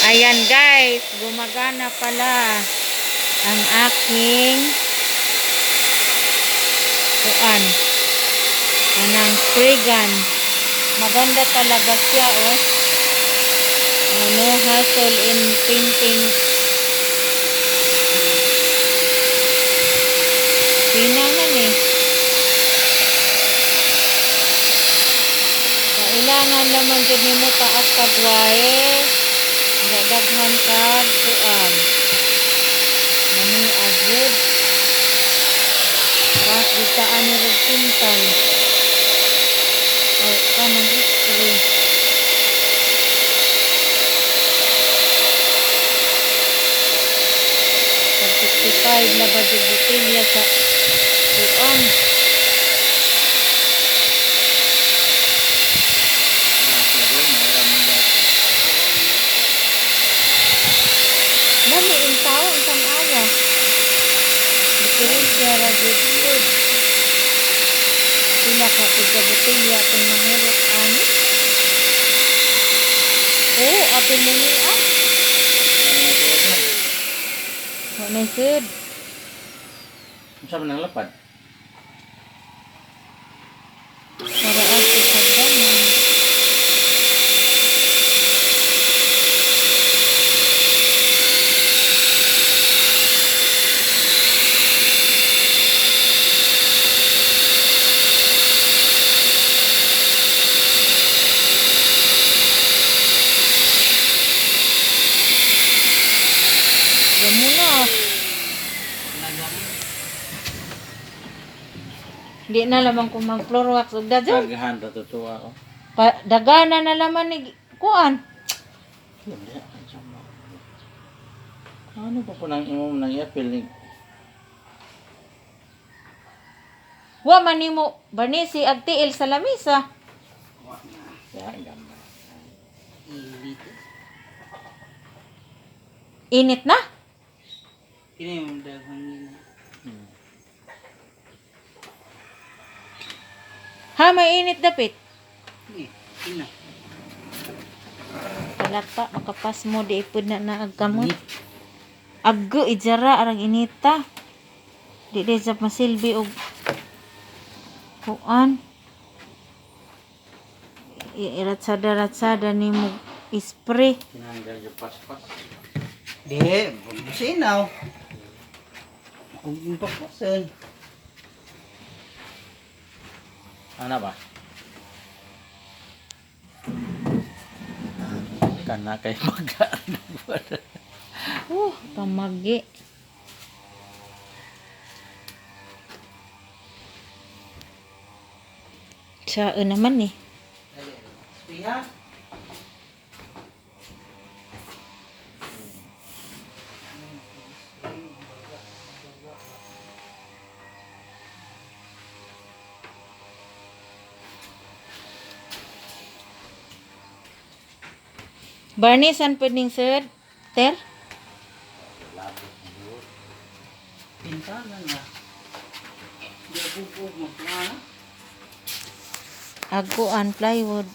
Ayan guys, gumagana pala ang aking kuan, anang spray gun. Maganda talaga siya, oh. No hassle in painting. Pinaman eh. Kailangan naman jud nimo taas kag wire. Daghan kag kuan. Mani agud. Pas gitaan ni rog kintal. Ay, kanang spray. Pag 65 na ba jud botelya sa kuan. Lami in tao ang tanawa. Diferensya ra jud pod. Pila ka pud ka botelya atong mahurot ani? Oo, atong mangian. Wa na sud. Unsa man ang lapad? Para ato sa ganan. Gamo na. Di na lamang ko mag floor wax og dadyo. Daghan ra totoo ako. Pa, dagana na laman ni kuan. Ano pa po nang imo nang iapil ni? Wa man nimo barnisi ag tiil sa lamisa. Ya, gamay. Init na. Kini yung daghang nila. Ha, may init dapit. Eh, ina. Palapa makapas mo di ipod na naagkamot. Aggo ijara arang inita. Di di sa masilbi og kuan. Iratsada-ratsada nimo spray. Tinanggal yung paspas. Di, businaw. Kung papasan. Ano ba? Kana kay magaan. Pamagi. Siya naman eh. Spiha. Barney, saan pwedeng sir? Ter? Pintalan na. Di ako po magplana. Aguan, plywood.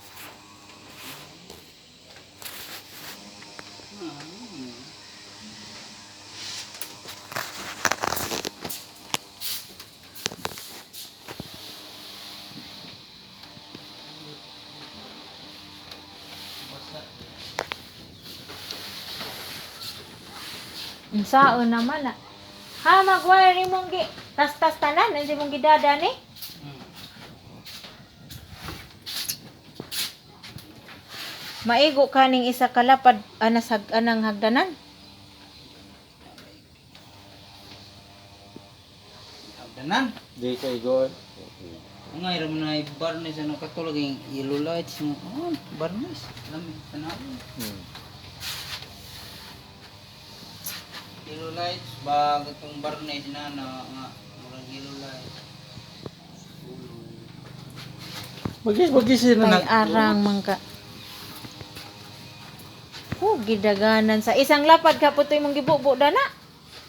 Unsaon naman ah. Ha, magwire imong gi tas-tas tanan ang imong gidada ni. Maigo kaning isa ka lapad anas hag anang hagdanan. Hagdanan. Di kay go. Nga ira mo na barnes ano katulog yung yellow lights mo. Oh, barnes. Lami tanaw. Yellow lights ba katong barnes na na nga murag yellow lights. Ulo. Bagis bagis na Kay arang mangka. Oh, gidaganan sa isang lapad ka putoy mong gibubo dana.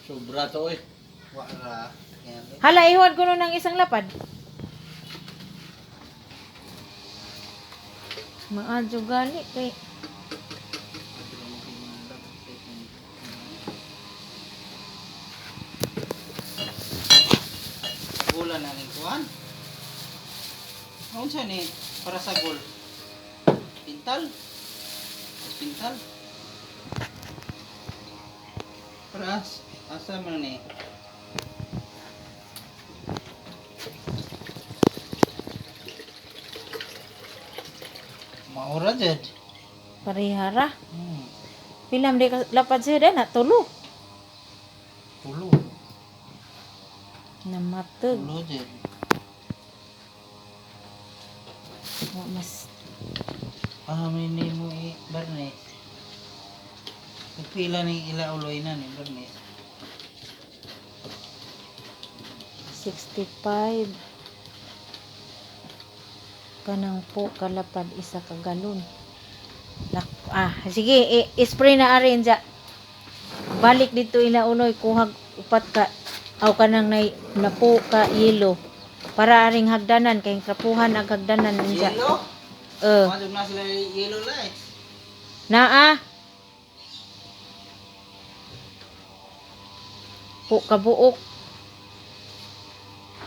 Sobra to oy. Wa ra. Hala, ihuwad ko nun ng isang lapad. Maadyo gali kay Unsa ni para sa goal? Pintal. Pintal. Para asa man ni? Maura jud. Parehara. Pila man di ka lapad siya dai na tulo. Tulo. Namatag. Tulo jud. Wa mas Pahamin ni mo i Bernes. Pila ni ila uloy na ni Bernes. 65 kanang po kalapad isa ka galon. Sige, i-spray na arin ja. Balik dito ila unoy kuhag upat ka aw kanang nay napo ka yelo para aring hagdanan kay trapuhan ang hagdanan ninja. Yellow? Eh, Madug na sila yellow lights. naa. Po kabuok.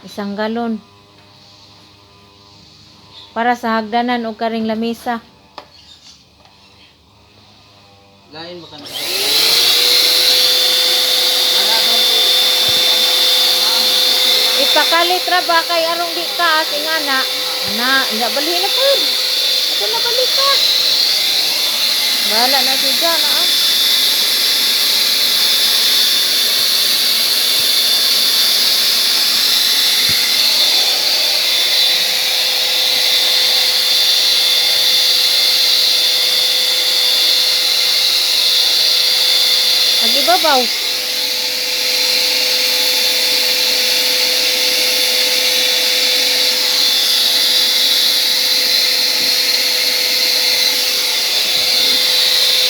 Isang galon. Para sa hagdanan o karing lamesa. Lain ba ka na? Ipakalit ra ba kay arong di ka as ingana. Ana, na balhin na pud. Ato na balik ka. Bahala na si Jan, ah. Agibabaw.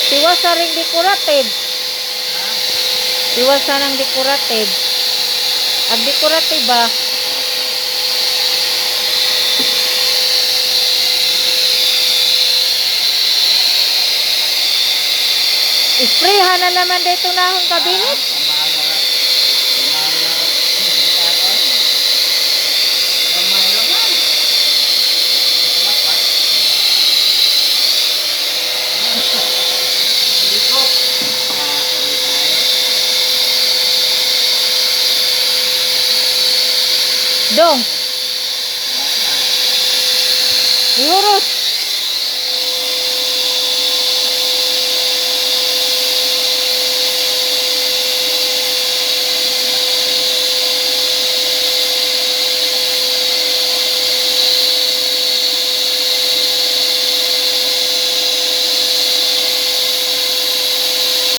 Tiwasa ring decorative. Tiwasa ng decorative. Ag decorative ba? Isprayhan na naman dito na akong kabinet. Dong. Ihurot.